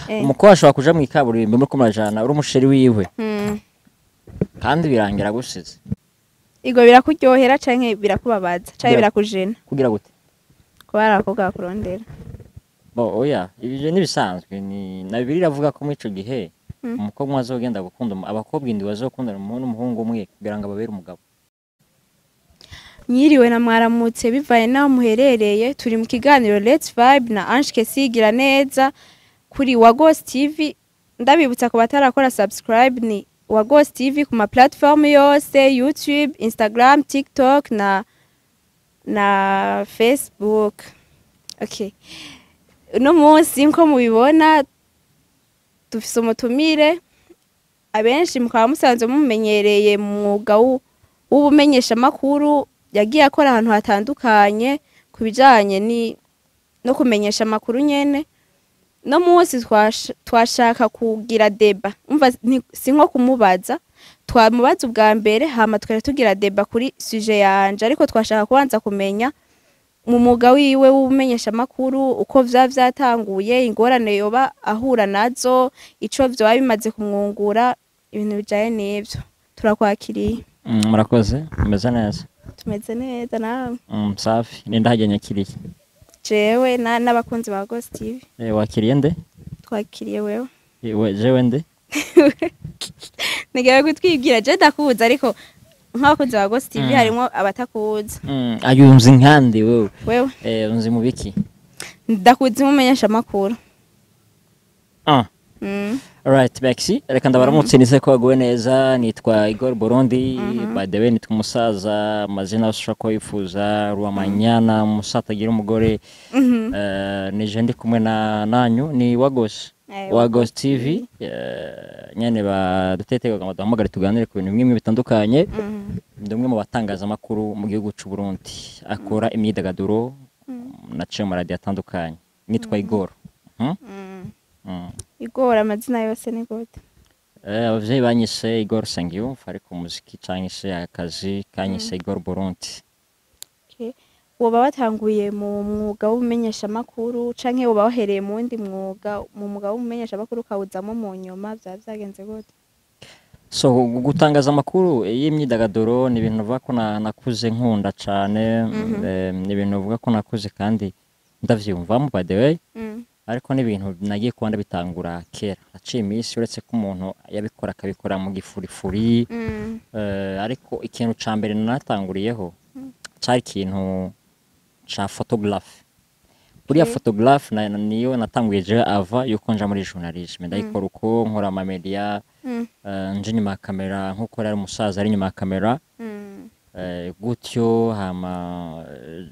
Umukobwa ashobora kuja mu ikaburimbo muriko murajana, uri umuchéri wiwe, kandi birangira gusize. Igo birakuryohera canke birakubabaza canke birakujena? Kugira gute? Kuba hari abakobwa bakurondera. Bo, oya, ibyo nibisanzwe, ni na Bibiliya iravuga ko muri ico gihe umukobwa umwe azogenda gukunda abakobwa indwi bazokundana n'umuhungu umwe kugira ngo ababere umugabo. Mwiriwe na mwaramutse bivanye n'aho muherereye. Turi mu kiganiro Let's Vibe na Ange Kesigira neza kuri Wagos TV. Ndabibutsa ku batarakora subscribe, ni Wagos TV ku ma platform yose: YouTube, Instagram, TikTok na Facebook. Okay, uno munsi nko mubibona dufise umutumire, abenshi mukaba musanzwe mumenyereye mu mwuga w'ubumenyeshamakuru. Yagiye akora ahantu hatandukanye ku bijanye no kumenyesha amakuru nyene. No munsi twashaka kugira débat, umva, si nko kumubaza, twamubaza ubwa mbere, hama tukajya tugira débat kuri sujet yanje. Ariko twashaka kubanza kumenya mu mwuga wiwe w'ubumenyeshamakuru uko vya vyatanguye, ingorane yoba ahura nazo, ico vyoba bimaze kumwungura, ibintu bijanye n'ivyo. Turakwakiriye. Murakoze, meze neza. Tumeze neza, nawe? Safi. Ninde hajya nyakiriye? Jewe n'abakunzi ba Ghost TV. Wakiriye nde? Twakiriye wewe. We, jewe nde? Nigaye kutwibwira. Je ndakuzi, ariko nk'abakunzi ba Ghost TV harimo abatakuzi. Ayo, unzi nkande wewe? Wewe. Unzi mu biki? Ndakuzi nk'umumenyeshamakuru. Ah. Alright, merci. Reka ndabaramutse, nizeye ko baguwe neza. Nitwa Igor Burundi. By the way, nitwa umusaza, amazina yose ushobora kuba wifuza, Ruwamanyana, umusaza atagira umugore. Nije ndi kumwe na nanyu, ni Wagos. Wagos TV. Nyene badutetega ngo duhamagare tuganire ku bintu bimwe bitandukanye. Ndi umwe mu batangazamakuru mu gihugu c'u Burundi akora imyidagaduro, naciye mu maradiyo atandukanye. Nitwa Igor. Igor, amazina yose ni gute? Abavyeyi banyise Igor Sengiyumva, ariko umuziki canke se akazi kanyise Igor Burundi. Okay. Woba watanguye mu mwuga w'ubumenyeshamakuru canke woba wahereye mu wundi mwuga, mu mwuga w'ubumenyeshamakuru ukawuzamo mu nyuma? Vyaba vyagenze gute? So, gutangaza amakuru y'imyidagaduro ni ibintu uvuga ko nakuze nkunda cane. Ni ibintu uvuga ko nakuze kandi ndavyiyumvamo, by the way. Ariko n'ibintu nagiye kuba ndabitangura kera, haciye iminsi, uretse ko umuntu yabikora akabikora mu gifurifuri. Ariko ikintu ca mbere natanguriyeho cari ikintu ca photographe. Buriya photographe niyo natanguye jewe ava yuko nja muri journalisme. Ndayikora uko nkora ama media, nje inyuma ya kamera nkuko rero umusaza ari inyuma ya kamera. Gutyo hama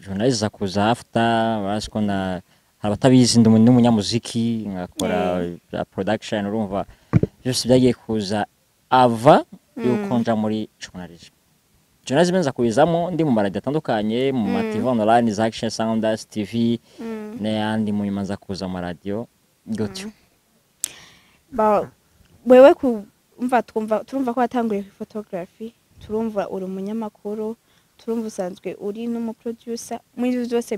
journalisme iza kuza after. Barazi ko na hari abatabizi, ndi n'umunyamuziki, nkakora bya production. Urumva byose byagiye kuza ava yuko nja muri journalisme. Journalisme nza kubizamo ndi mu maradiyo atandukanye, mu ma TV online za Action Sound, TV n'ayandi. Mu nyuma nza kuza mu maradiyo gutyo. Ba wewe ku umva, twumva, turumva ko watanguye ku photography, turumva uri umunyamakuru, turumva usanzwe uri n'umuproducer. Muri ivyo byose,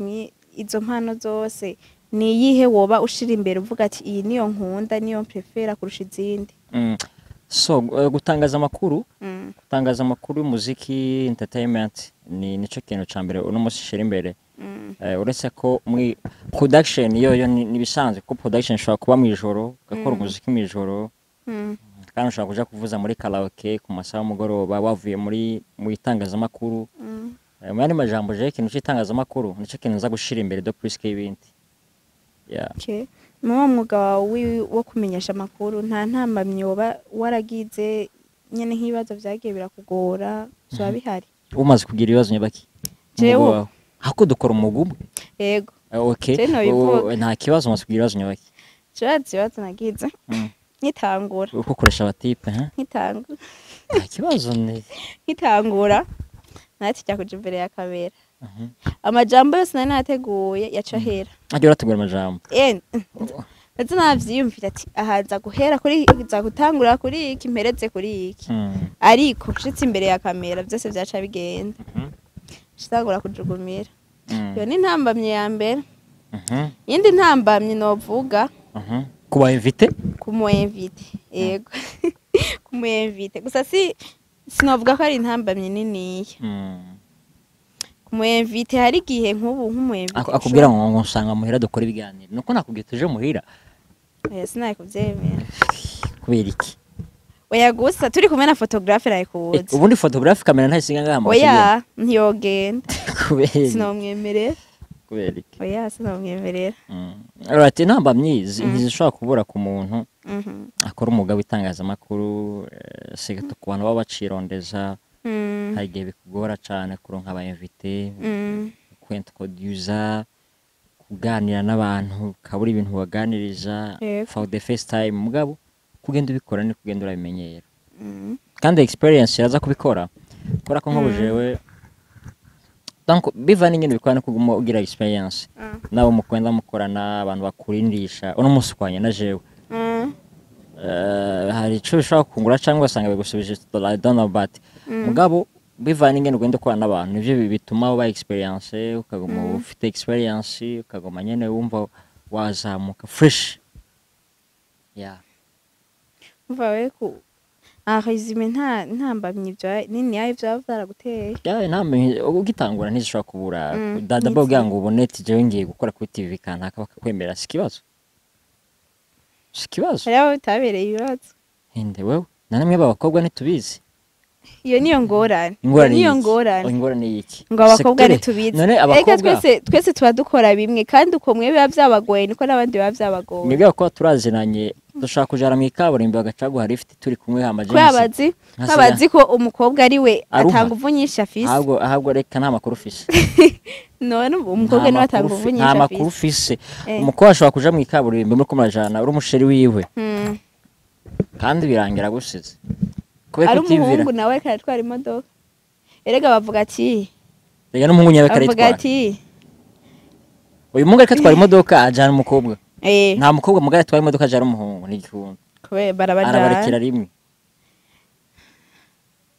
izo mpano zose, ni iyihe woba ushira imbere uvuga ati iyi niyo nkunda, niyo mprefera kurusha izindi? So, gutangaza amakuru, gutangaza amakuru y'umuziki, entertainment, ni nico kintu ca mbere uno munsi shira imbere. Uretse ko muri production yo ni bisanzwe ko production ishobora kuba mw'ijoro, ugakora umuziki mw'ijoro, kandi ushobora kuja kuvuza muri karaoke ku masaha y'umugoroba wavuye mu itangazamakuru. Mu yandi majambo, jewe ikintu c'itangazamakuru nico kintu nza gushira imbere de plus que ibindi, yeah. Okay. Muri uwo mwuga wawe wo kumenyesha amakuru, nta ntambamyi woba waragize nyene, nk'ibibazo vyagiye birakugora, vyoba bihari? Umaze kugira ibibazo nyabaki? Jewe? Umwuga wawe, hako dukora umwuga umwe. Yego. Okay. Je nobivuga. Nta kibazo, umaze kugira ibibazo nyabaki? Jewe ibibazo nagize nkitangura. Uko ukoresha abatipe, hein? Nkitangura. Nta kibazo ni Nkitangura natijya kuja imbere ya kamera, amajambo yose nari nateguye yaca ahera. Ajya urategura amajambo? Ndetse navyiyumvira ati aha nza guhera kuri, nza gutangura kuri iki, mpereze kuri iki. Ariko nshitse imbere ya kamera byose vyaca bigenda, nshitangura kujugumira. Iyo ni intambamyi ya mbere. Iyindi ntambamyi novuga, Kuba invité. Kumu invité, yego, kumu invité gusa si sinovuga ko ari intambamyi niniya. Kumu invité hari igihe nk'ubu nk'umu invité Akubwira ngo nsanga muhira dukora ibiganiro, nuko nakubwiye tuje muhira. Oya, sinabikuvyemera. Kubera iki? Oya, gusa turi kumwe na photographe nayikubuza. Ubundi photographe kamera ntayisinga ngaha mu Oya, ntiyogenda. Kubera iki? Sinomwemerera. Kubera iki? Oya, sinomwemerera. Alright, intambamyi ntizishobora kubura ku muntu akora umwuga w'itangazamakuru, surtout ku bantu baba bacirondeza. Hari igihe bikugora cane kuronka aba invité, kwintroduza, kuganira n'abantu ukabura ibintu baganiriza for the first time. Mugabo kugenda ubikora ni kugenda urabimenyera, kandi experience iraza kubikora, kubera ko nk'ubu jewe, donc biva n'ingene bikora no kuguma ugira experience nabo mukunda mukorana, abantu bakurindisha uno munsi kwanye na jewe. Hari ico bishobora kungura cyangwa ugasanga bigusubije, I don't know, but mugabo bivana n'ingene ugenda ukorana n'abantu, nivyo bituma uba experience, ukaguma ufite experience, ukaguma nyene wumva wazamuka fresh, yeah. Umva we, ku en résumé, nta ntambamyi ibyo nini yayo byaba byaraguteye. Yeah, inama ugitangura ntizishobora kubura. Dada Niki. Kugira ngo ubone ati jewe ngiye gukora kuri TV kanaka bakakwemera, si ikibazo, si ikibazo. Hari abo bitabereye ibibazo. Inde wewe na namwe b'abakobwa ntitubizi. Iyo niyo ngorane. Iyo Ingorane niyo y'iki? ngorane. Oh, ingorane y'iki? Ngo abakobwa Secteur- ntitubizi. None Ega abakobwa twese tuba dukora bimwe, kandi uko mwe biba byabagoye niko n'abandi biba byabagoye. Mwebwe abakobwa turazinanye, dushaka kujana mu ikaburimbo bagacaguha lift turi kumwe, hama Kubera bazi Nka ko bazi ko umukobwa ari we Aruha. atanga uvu nyinshi afise. Ahubwo reka, nta makuru ufise. None ubu umukobwa Nta niwe atanga makuru uvu nta nyinshi makuru afise. ufise. Umukobwa ashobora kuja mu ikaburimbo muri ko murajana uri umuchéri wiwe, kandi birangira gusize kubera Ari kutivira. umuhungu nawe ariko aratwara imodoka, erega bavuga ati Rega n'umuhungu nyawe bavuga karitwara. ati Uyu muhungu ariko atwara imodoka ajana umukobwa. Nta mukobwa mugari atwara imodoka ajana umuhungu, ni igihumbi. Kubera barabajana. Arabarekera rimwe,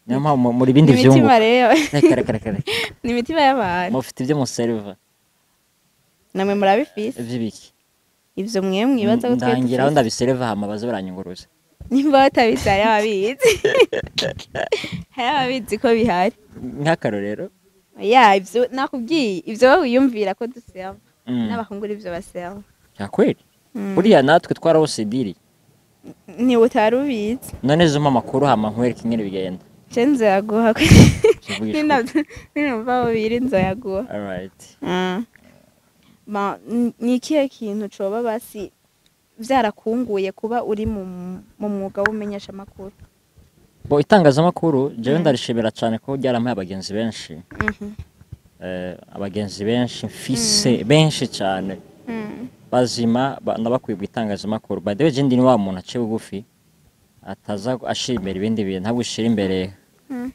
niyo mpamvu muri bindi Ni imitima vyunguka. rero. Reka, reka, reka, reka. Ni imitima y'abantu. Mufite ibyo museriva. Namwe murabifise. Ivy'ibiki? Ivyo mwe mwibaza ko twe Ndangira aho dufise. ndabisereva hama baze baranyunguruza. Nimba batabizi, hari ababizi, hari ababizi ko bihari. Nk'akarorero? Ya, ivyo nakubwiye, ivyo wowe wiyumvira ko duseva, n'abahungu ivyo baseva. Ya kweli. Buriya natwe twarahose diri. Ni utari ubizi. None zuma amakuru hama nkwereke ingene bigenda. Je nzoyaguha. Tuvugishe ukuri. Ninumva aho biri nzoyaguha. Alright. Ni ikihe kintu coba basi vyarakunguye kuba uri mu mwuga w'umenyeshamakuru? Bo, itangazamakuru jewe ndarishimira cyane ko ryarampaye abagenzi benshi. Abagenzi benshi mfise, benshi cyane, bazima, nabakwiye mu itangazamakuru. By the way, je ndi ni wa muntu aciye bugufi, ataza ashira imbere ibindi bintu, ntabwo ushira imbere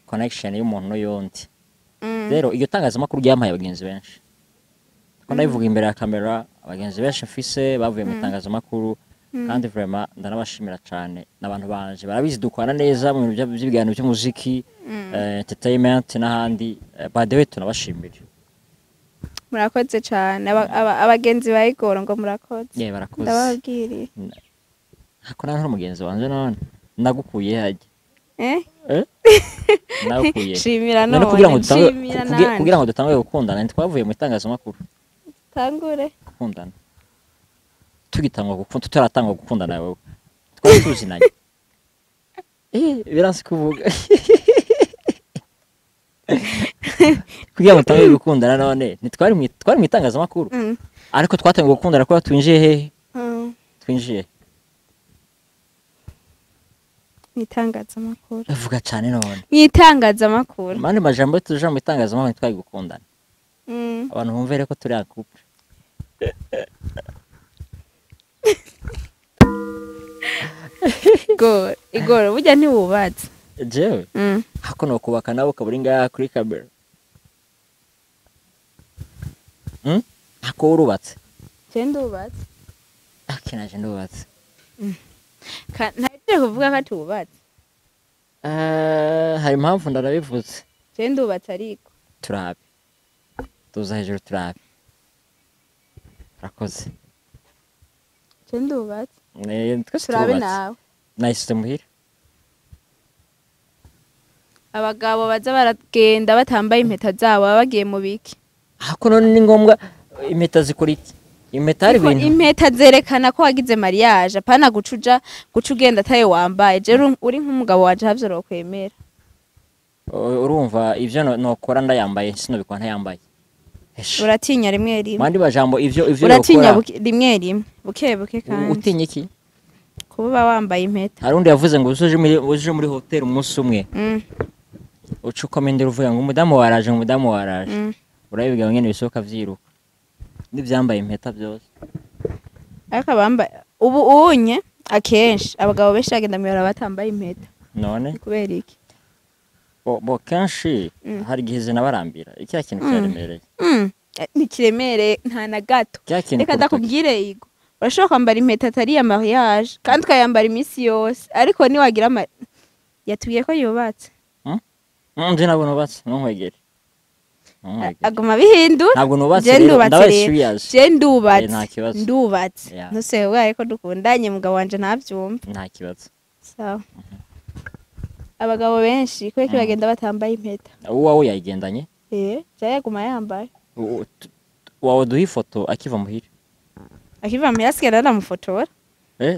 connection y'umuntu n'uyundi. Rero iryo tangazamakuru ryampaye abagenzi benshi, ko ndabivuga imbere ya kamera, abagenzi benshi mfise bavuye mu itangazamakuru, kandi vraiment ndanabashimira cyane n'abantu banje barabizi, dukorana neza mu bintu by'ibiganiro by'umuziki, entertainment n'ahandi. By the way, tunabashimira. Murakoze cane. Abagenzi ba Igoro ngo murakoze. Yeah, barakoze. Ndababwiriye. Hako nawe nturi umugenzi wanje, none nagukuye hajya? Eh? Eh, nagukuye Shimira. none kugira ngo None dutange shimira nanje. Kugira ngo dutange gukundana, ntitwavuye mu itangazamakuru? Tangure. Gukundana, tugitangwa gukunda, tutaratangwa gukundana, wowe twari tuzinanye. Biransi kuvuga kugira ngo dutange gukundana, none ntitwari twari mu itangazamakuru? Ariko twatangiye gukundana kuba twinjiye hehe? Twinjiye Mu itangazamakuru. Avuga cyane none. Mu itangazamakuru. Mani majambo, tuja mu itangazamakuru ntitwari gukundana. Abantu bumve rero ko turi en couple. Igoro, Igoro, burya ntiwubatse? Jewe? Hako no kubaka nawe ukaba uri ngaha kuri kamera? Hako urubatse? Je ndubatse. Ake naje ndubatse. Ntagiye kuvuga ko atubatse. Hari impamvu ndarabivuze. Je ndubatse ariko. Turabe, tuza hejuru turabe, urakoze. Je ndubatse. Twese Turabe turubatse. nawe. Nayisize muhira. Abagabo baza baragenda batambaye impeta zabo baba bagiye mu biki? Ahako none ni ngombwa impeta zikora iki? Impeta hari Ariko ibintu. Impeta zerekana ko wagize mariage, apana gucuja guca ugenda atayo wambaye. Je uri nk'umugabo wanje havyo rokwemera. Urumva ivyo nokora ndayambaye sinobikora ntayambaye. Eshe. Uratinya rimwe rimwe. Mandi bajambo ivyo Uratinya yokora. Rimwe rimwe buke buke kandi. Utinya iki? Kuba wambaye impeta. Hari undi yavuze ngo uje muri hotel umunsi umwe. Uca ukomendera uvuga ngo umudamu waraje, ngo umudamu waraje. Urabivuga ngene bisohoka vyiruka. N'ivyambaye impeta byose. Ariko abambaye ubu unye akenshi abagabo benshi bagenda mw'ibarabara batambaye impeta. None Kubera iki? Bo kenshi hari igihe zinabarambira. Ikiya kintu kiraremereye. Ntikiremereye nta na gato. Kiriya kintu Reka ku rutoki. ndakubwire Igo. Urashobora kwambara impeta atari iya mariage kandi ukayambara iminsi yose, ariko niwagira yatubwiye ko yubatse. Nje ntabwo nubatse, ntunkwegere. Ntunkwegere. Aguma bihindura. Ntabwo nubatse Je rero, ndubatse ndabaye rero. serious. Je ndubatse. Nta kibazo. Ndubatse. Yeah. Ntuse ubwaye ko dukundanye mugabo wanje ntavyumva. Nta kibazo. Sawa. Abagabo benshi kubera ko bagenda batambaye impeta. Uwawe yayigendanye? Jayaguma yambaye. Wawe duha ifoto akiva muhira. Akiva muhira asigara aramufotora.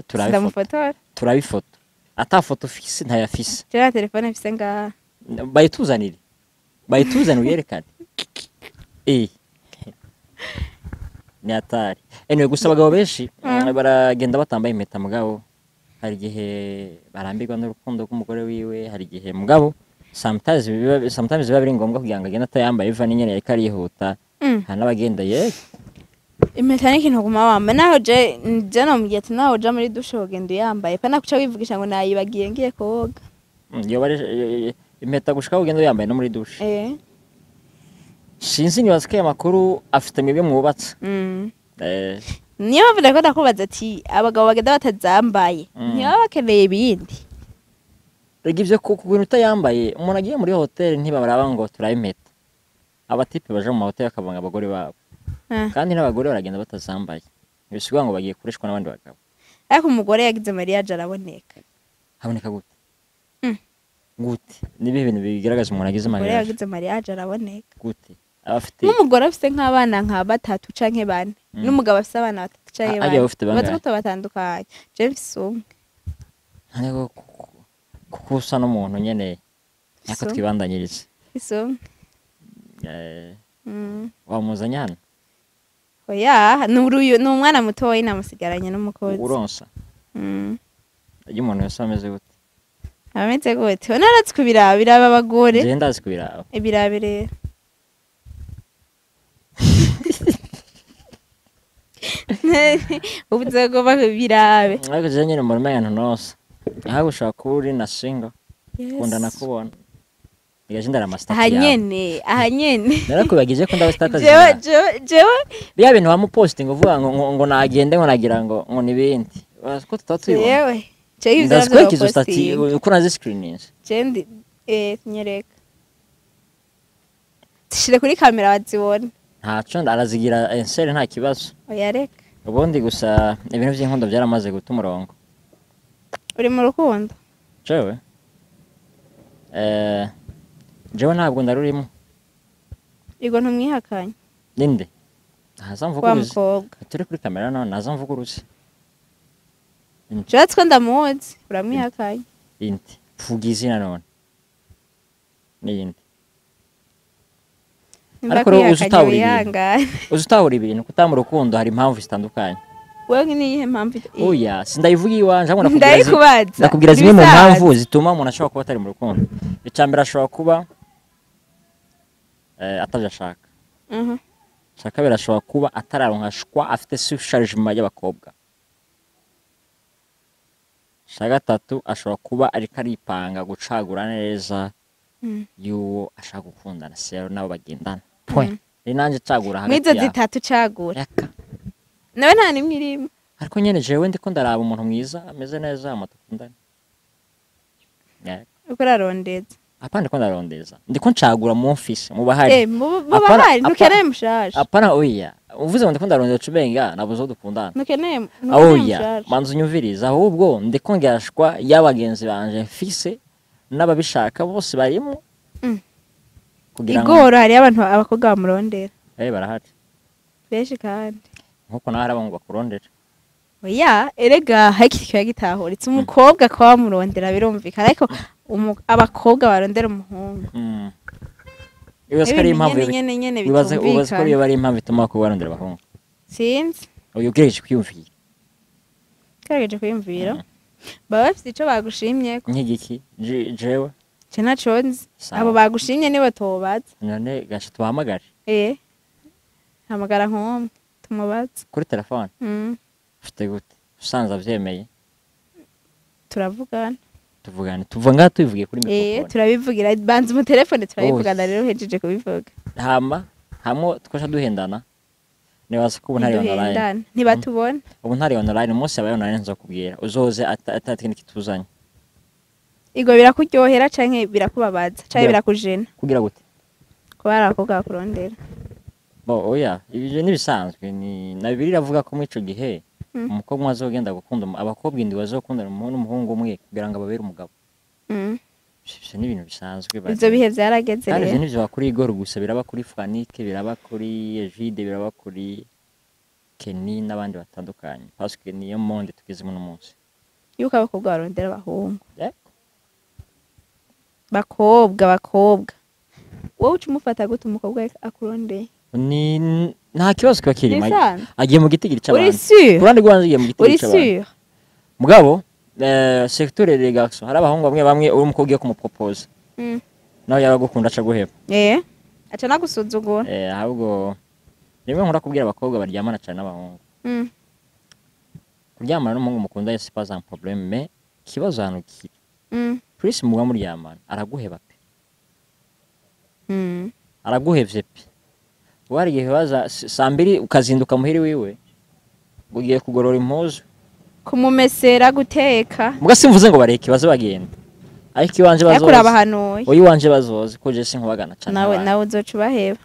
Turabifoto. Ndamufotora. Turabifoto. Ata foto fise ntayafise. Je na telefone mfise ngaha. Bayituzanire. Bayituzanire uyerekane. Ni hatari. Anyway, gusa abagabo benshi baragenda batambaye impeta mugabo. Hari igihe barambirwa n'urukundo rw'umugore wiwe, hari igihe mugabo sometimes biba biri ngombwa kugira ngo agende atayambaye biva n'inyene yariko arihuta. Hari n'abagenda ye. Impeta ni ikintu uguma wambaye. Naho je nomubwiye ati naho uja muri dushe wogenda uyambaye. Pana kuca wivugisha ngo nayibagiye ngiye koga. Yoba ari impeta gushika ugenda uyambaye no muri dushe. Sinzi nibaza ko aya makuru afite mwebwe mwubatse. Niyo mpamvu ndako ndakubaza ati abagabo bagenda batazambaye ntibaba bakeneye ibindi. Rega ivyo ku bintu utayambaye, umuntu agiye muri hotel ntibabaraba ngo turabe impeta. Abatipe baje mu mahoteli bakavanga abagore babo. Kandi n'abagore baragenda batazambaye. Ntibisigura ngo bagiye kureshwa n'abandi bagabo. Ariko umugore yagize mariage araboneka. Haboneka gute? Gute? Nibihe bintu bigaragaza umuntu agize Umugore mariage? yagize mariage araboneka. Gute? Abafite Nk'umugore afise nk'abana nka batatu canke bane. N'umugabo afise abana batatu canke Agiye bane. ufite bangahe? Baza ko tubatandukanye. Je mfise umwe. Ariko kuko usa n'umuntu nyene nako So? twibandanyirize. Mfise umwe. Wamuzanye hano? Oya, ni umwana mutoyi namusigaranye n'umukozi. Uronsa. Iyo umuntu yose ameze gute? Ameze gute? None arazi kubiraba, biraba abagore. Je ndazi kubiraba. Ibirabe rero. Ubu nzogomba kubirabe. Ariko je nyene mbona umenga ntononsa. Aho ushobora kuba uri na single. Kunda nakubona. Nigaje ndara ama status Aha yawe. nyene, aha nyene. Narakubagije ko ndaba status Jewe yawe. jewe Biya bintu wamuposting uvuga ngo nagende ngo nagira ngo nibindi. Ko tutaba tubibona. jewe. Jewe ivyo Ndazikwereka izo stati navyo uko nazi screenings. Je ndi nyereka. Zishire kuri kamera bazibone. Ntaco arazigira ensere nta kibazo. Oya reka. Ubundi gusa ibintu by'inkundo byaramaze guta umurongo. Uri mu rukundo? Jewe? Jewe ntabwo ndarurimo. Igo ntumwihakanye. Ninde? Naza Wa mvuguruze. mukobwa. Turi kuri kamera none naza mvuguruze. Jewe two ndamuzi, uramwihakanye. Indi. Vuga izina none. Niyindi. Nimba Ariko rero uzi kwihakanye utahura ibintu. wihangane. Uzi utahura ibintu kutamu rukundo hari impamvu zitandukanye. Wewe ni iyihe mpamvu? Oya, sindayivuga iwanje ahubwo Ndayikubaza. ndakubwira zimwe mu Ibisanzwe. mpamvu zituma umuntu ashobora kuba atari mu rukundo. Icya mbere ashobora kuba atavyo ashaka. Icya kabiri ashobora kuba atararonka shwa afite surchargement y'abakobwa. Icya gatatu ashobora kuba ariko aripanga gucagura neza y'uwo ashaka gukundana sero nabo bagendana. Point. Ni nanje cagura hagati Mwizo yabo. zitatu cagura. Yaka. Nawe nta nimwe irimo. Ariko nyene jewe ndiko ndaraba umuntu mwiza ameze neza amatukundane. Yeah. Uko urarondeza. Apa ndiko ndarondeza. Ndiko ncagura mu mfise mu bahari. Mu bahari ntukeneye mushasha. Apana oya. Uvuze ngo ndiko ndarondera cubenga nabuze uwo dukundana. Ntukeneye Oya, manza unyumvirize, ahubwo ndiko ngashwa y'abagenzi banje mfise n'ababishaka bose barimo. Kugira ngo Igoro hariyo abantu abakobwa bamurondera. Barahari. Benshi kandi. Nkuko nawe hari abahungu bakurondera. Oya, erega haki kiba gitahuritse umukobwa akaba bamurondera birumvikana, ariko abakobwa barondera umuhungu. Ibaze ko ari impamvu nyene ibaze ko bitumvikana. iyo ari impamvu ituma abakobwa barondera abahungu. Sinzi. Oya, ugerageje kwiyumvira. Gerageje kwiyumvira. Baba bafite ico bagushimye ko. Nk'igiki? Jewe? Je ntaco nzi. Sawa. Abo bagushimye nibo tobaza. None gasha tubahamagare. Hamagara nk'umwe tumubaze. Kuri telefone? Ufite gute? Usanze avyemeye? Turavugana. Tuvugane. Tuva ngaha tubivugiye kuri microphone. Turabivugira. Banza mu telefone turabivugana rero uhejeje kubivuga. Hama hamwe twasha duhendana. Nibaza ko ubu ntari online. Ntiduhendana. Ntibatubona. Ubu ntari online, umunsi yabaye online nzokubwira. Uzoze atakindi kituzanye. Igo birakuryohera canke birakubabaza canke birakujena? Kugira gute? Kuba ari abakobwa bakurondera. Bo oya, ibyo nibisanzwe ni na Bibiliya iravuga ko muri ico gihe umukobwa azogenda gukunda abakobwa indwi bazokundana n'umuhungu umwe kugira ngo ababere umugabo. Ivyo ni ibintu bisanzwe. Ivyo bihe vyarageze Kandi ivyo rero. ntivyo kuri Igor gusa, biraba kuri Franike, biraba kuri Egide, biraba kuri Kenny n'abandi batandukanye. Parce que niyo monde tugezemo uno munsi. Yuko abakobwa barondera abahungu. Bakobwa. Wowe uca umufata gute umukobwa akurondeye? Ni nta kibazo kiba kirimo. Nisanzwe. Agiye mu gitigiri Uri c'abantu. sûr? Ku ruhande rwanje agiye mu gitigiri Uri c'abantu. sûr? Mugabo secteur les garçons, hari abahungu bamwe bamwe uri umukobwa ugiye kumupropose. Nawe yaragukunda aca guheba. Aca nagusuzugura. Ahubwo rimwe nkora kubwira abakobwa baryamana cyane n'abahungu. Kuryamana n'umuhungu mukunda c'est pas un problème, mais kibazo hano kiri. Plus muba muryamana araguheba pe. Araguhevye pe. Wari igihe baza saa mbiri ukazinduka muhiri wiwe ugiye kugorora impuzu, kumumesera, guteka. Muga simvuze ngo bareke baze bagenda, ariko iwanje Ariko bazoze. urabahanuye. Oya, iwanje bazoze ko je sinkubagana cane. Nawe Nk'abandi. nawe uzoca ubaheba.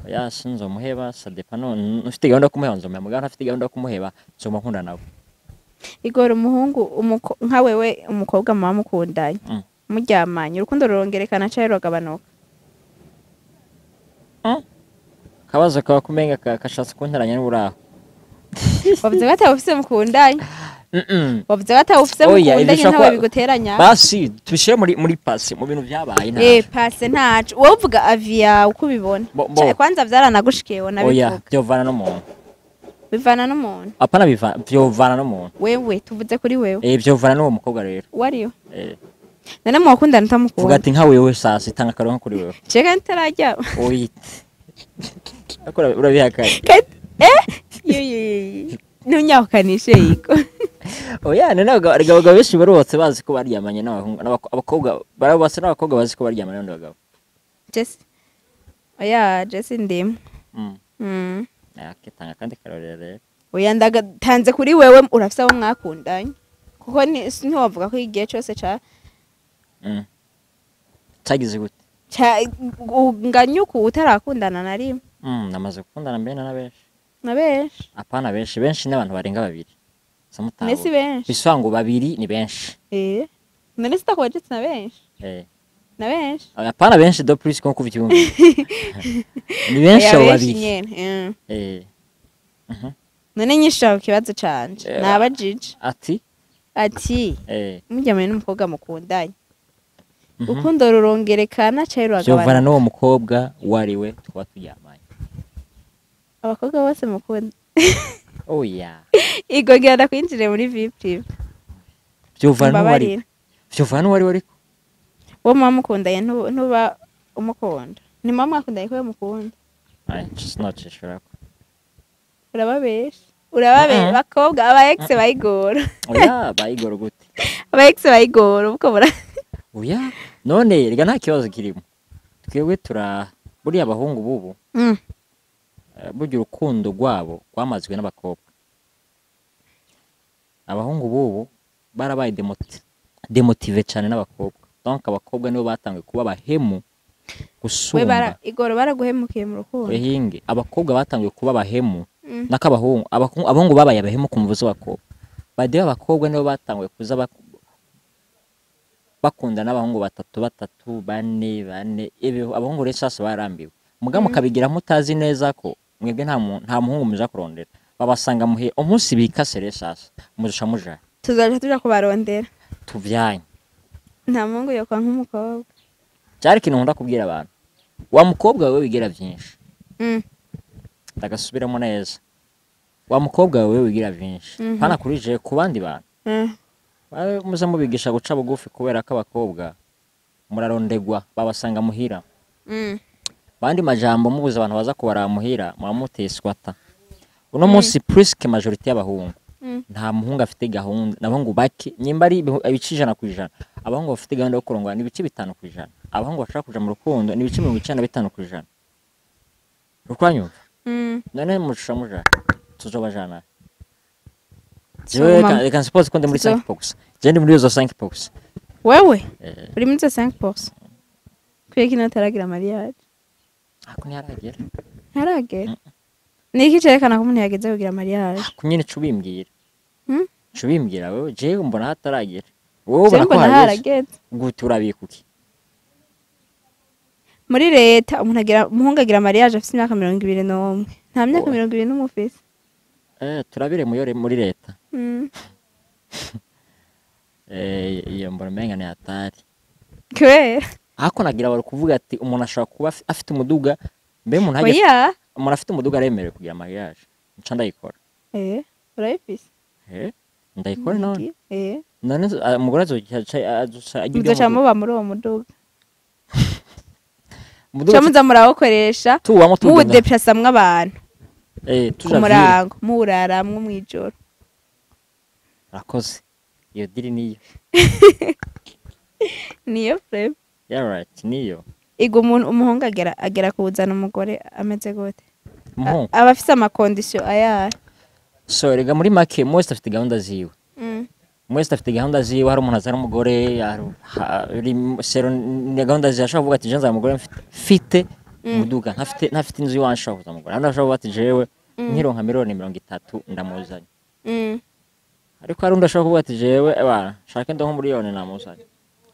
Oya, sinzomuheba, ça dépend. None ufite gahunda yo kumuheba nzomuheba, mugabo ntafite gahunda yo kumuheba nzoma nkunda nawe. Igora umuhungu nka wewe umukobwa muba mukundanye. Muryamanye urukundo rurongerekana canke ruragabanuka? Kabazo kaba kumenga kashatse kunteranya n'uburaho. Wavuze ko atawufise mukundanye. Wavuze ko atawufise Oya, mukundanye ibyo ntawe ushobora biguteranya. Basi tubishyire muri passé, mu bintu byabaye ntaco. Passé ntaco. Wowe uvuga avis yawe uko ubibona. Bo. Kwanza vyaranagushikiye Oya, wonabivuga. byovana n'umuntu. Bivana n'umuntu. Apana bivana, byovana n'umuntu. Wewe tuvuze kuri wewe. Byovana n'uwo mukobwa rero. Wariyo. None mwakundana Vuga utamukunda? ati nka wewe sasa itanga akarongo kuri wewe. Ceka ntarajya. Oyite. Ariko urabihakanye. Yo yo yo. Ntunyahukanishe yiko. Oya, none abagabo benshi barubatse bazi ko baryamanye n'abahungu abakobwa barubatse n'abakobwa bazi ko baryamanye n'abandi bagabo. Jesse. Oya, Jesse ndimo. Akitanga kandi karorero rero. Oya, ndagatanze kuri wewe urafise abo mwakundanye. Kuko ni ntiwavuga ko igihe cyose ca Cagize gute? ca unganyuka utarakundana na rimwe. Namaze gukundana mbere na benshi. Na benshi. Apana benshi, benshi n'abantu barenga babiri. Samutaho. Nesi benshi. Biswa ngo babiri ni benshi. None sitakubajetse na benshi. Na benshi. Apana benshi do plus ko kuva igihumbi. Ni benshi Oya, abo benshi babiri. nyene. None nyishura ku kibazo canje. Nabajije. Ati? Ati muryamanye n'umukobwa mukundanye. Urukundo rurongerekana canke Vyovana ruragabanuka? n'uwo mukobwa wariwe twaba turyamanye. Abakobwa bose mukunda. Oya. Igo genda kwinjire muri vie privée. Vyovana n'uwariwe. Mbabarira. Vyovana n'uwariwe ariko. Uwo muba mukundanye ntuba umukunda. Ni muba mwakundanye kubera mukunda. Ai, sinocishurako. Urababesha. Urababesha. Bakobwa aba ex bayigora. Oya, bayigora gute? Aba ex bayigora ubwo bura. Oya, none rega nta kibazo kirimo. Twebwe tura buriya abahungu bubu burya urukundo rwabo rwamazwe n'abakobwa. Abahungu bubu barabaye demotive cyane n'abakobwa. Donc abakobwa nibo batangiye kuba abahemu We gusumba. bara igoro baraguhemukiye mu rukundo. Ehinge, abakobwa batangiye kuba abahemu Nakabahungu abahungu babaye abahemu ku mvuzo bakobwa. Bade abakobwa nibo batanguye kuza bakunda n'abahungu batatu batatu bane bane. Ibi abahungu rero sasa barambiwe. Muga mukabigira mutazi neza ko mwebwe nta muhungu muja kurondera. Babasanga muhe umunsi bikase rero sasa muzusha muja. Tuzaje tuja kubarondera. Tuvyanye. Nta muhungu yokwa nk'umukobwa. Cyari kintu nkunda kubwira abantu. Wa mukobwa wewe wigira byinshi. Ndagasubiramo neza. Wa mukobwa wewe wigira byinshi. Pana kurije ku bandi bantu. Muze mubigisha guca bugufi kubera ko abakobwa murarondegwa babasanga muhira. Bandi majambo mubuze abantu baza kubara muhira mwamuteswata. Uno munsi presque majorité y'abahungu. Nta muhungu afite gahunda, n'abahungu bake nyimba ari ibice 100%. Abahungu bafite gahunda yo kurongora ni ibice 5%. Abahungu bashaka kuja mu rukundo ni ibice 95%. Rukwanyumva? None mushusha muja tuzobajana. Jewe reka suppose ko ndi muri 5%. Je ndi muri izo 5%. Wewe? Uri muri 5%. Kuye kino taragira mariage. Ako ntiharagera. Ntaragera. Niki cerekana ko umuntu yageze kugira mariage? Ako nyine cubimbwira. Cubimbwira wewe jewe mbona hataragera. Wowe ubona ko harageze. Gute urabikuki? Muri leta umuntu agira umuhungu agira mariage afite imyaka 21. Nta myaka 21 ufise. Turabire muyore muri leta. Iyo mbona menga ni hatari. Kubera ako nagira bari kuvuga ati umuntu ashobora kuba afite umuduga mbe umuntu hajya umuntu afite umuduga aremerewe kugira mariage. Nca ndayikora. Urayifise? Ndayikora none. None umugore azoca agiye muba muri uwo muduga. Muduga muza murawokoresha muwudeplasamwe abantu. Tuja murango muraramwe mwijoro. Rakoze. Iyo diri niyo. Niyo frame. Yeah right, niyo. Igo umuntu umuhungu agera kuzana umugore ameze gute? Aba afise ama condition ayahe? So rega muri make mwese afite gahunda ziwe. Mwese afite gahunda ziwe, hari umuntu azana umugore, hari sero ni gahunda ziwe ashobora kuvuga ati je nzana umugore mfite umuduga, ntafite inzu iwanje ashobora kuzana umugore. Hano ashobora kuvuga ati jewe nkironka miliyoni 30 ndamuzanye. Ariko hari undi ashobora kuvuga ati jewe ebana shaka ndonka miliyoni namuzanye.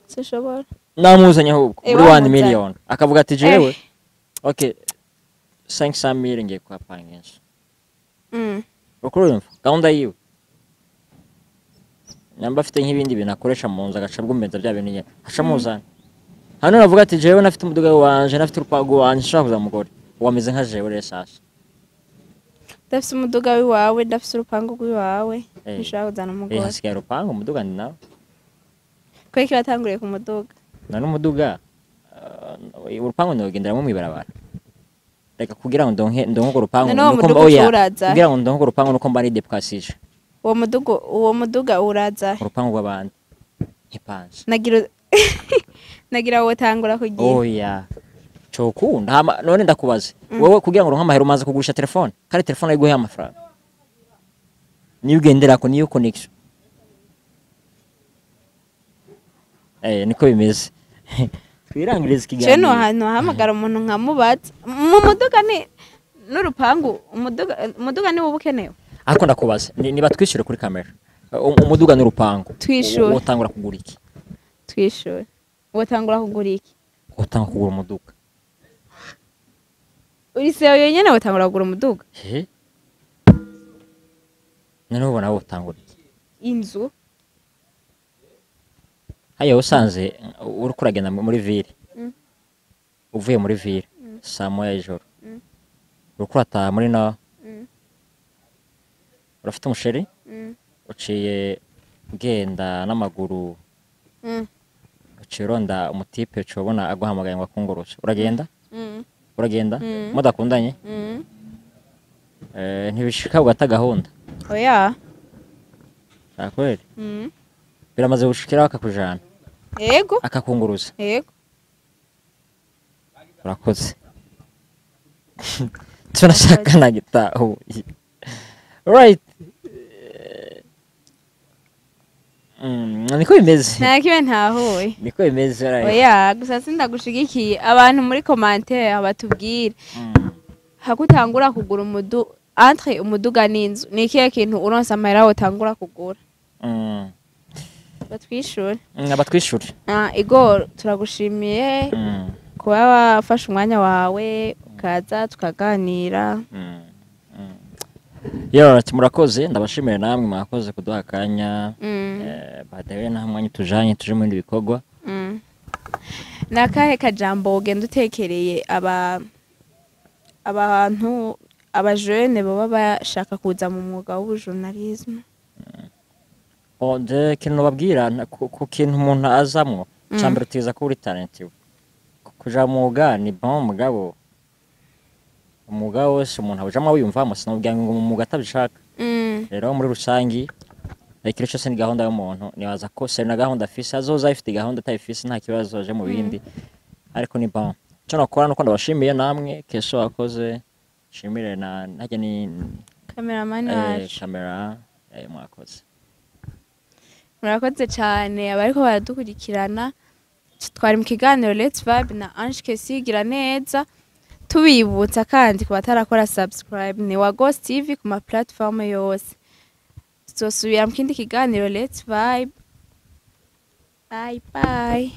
Sishobora. Namuzanye ahubwo muri 1 million. Akavuga ati jewe okay 500 mille ngiye kwapanga inzu. Ukurumva gahunda yiwe. Namba afite nk'ibindi bintu akoresha mu nzu agaca bwumbenza bya bintu nyine aca muzana. Hano navuga ati jewe nafite umuduga wanje nafite urupago wanje nshaka kuza mugore. Wameze nka jewe rero sasa. Ndafite umuduga wiwawe ndafite urupango rwiwawe nshaka kuzana umugore. Hasigaye urupango umuduga ni nawe. Kweki batanguriye ku muduga? None umuduga urupango ndogenderamo mwibarabara. Reka kugira ngo ndonke urupango nuko oya kugira ngo ndonke urupango nuko mba nidepkasije. Uwo muduga uraza urupango rw'abandi nkipanze. Nagira wotangura kugira. Oya. Cokunda none ndakubaze. Wewe kugira ngo uronke amahera umaze kugurisha telefone kandi telefone ayiguhe amafaranga. Niyo ugenderako niyo connection. Niko bimeze. Twirangiriza ikiganiro. Je no hano hamagara umuntu nkamubaza. Mu muduga ni n'urupangu umuduga ni wowe ukenewe. Ako ndakubaza niba twishyure kuri kamera. Umuduga n'urupangu. Twishyure. Wotangura kugura iki? Twishyure. Wotangura kugura iki? Wotangura kugura umuduga. Uri seyo yenyene wotangura kugura umuduga? None ubona wotangura iki? Inzu. Hayo usanze uri kuragenda muri ville. Uvuye muri ville saa 1 y'ijoro. Uri kurataha muri na urafite umusheri? Uciye ugenda n'amaguru. Uciye uronda umutipe ucobona aguhamagaye ngo akungurushe. Uragenda? Uragenda? Mudakundanye? Ntibishika ugata gahunda. Oya. Akweli? Biramaze gushikira akakujana. Yego. Akakunguruza. Yego. Urakoze. Tunashaka na gitaho. Right. Niko bimeze. Nta kibe ntahuye. Niko bimeze right. Oya, gusa sindagushigikiye abantu muri commentaire batubwire. Hakutangura kugura umudu Entre umuduga n'inzu, ni ikihe kintu uronse amahera wotangura kugura? Batwishure. Abatwishure. Ah, Igor, turagushimiye kuba wafashe umwanya wawe ukaza tukaganira. Yo, ati murakoze, ndabashimiye namwe, mwakoze kuduha akanya. By the way, nta mwanya tujanye, tuje mu bindi bikorwa. Ni akahe kajambo ugenda utekereye abantu, abajene baba bashaka kuza mu mwuga w'ubujournalisme? Bon, je ikintu nobabwira ku kintu umuntu azamwo, cambere utiza kuba uri talented. Kuja mu mwuga ni bon, mugabo umwuga wose umuntu awujamwo awiyumvamo, sinobwira ngo mu mwuga atabishaka. Rero muri rusangi, ikintu cyose ni gahunda y'umuntu. Nibaza ko se na gahunda afise azoza afite gahunda, atayifise nta kibazo, aje mu bindi, ariko ni bon. Ico nokora nuko ndabashimiye namwe, Keso wakoze, nshimire na ntajya ni Cameraman wacu. Camera, mwakoze. Murakoze cyane abariko baradukurikirana. Twari mu kiganiro Let's Vibe na Ange Kesi neza. Tubibutsa kandi ku batarakora subscribe, ni wa Ghost TV ku ma platform yose. Tuzosubira mu kindi kiganiro Let's Vibe. Bye bye.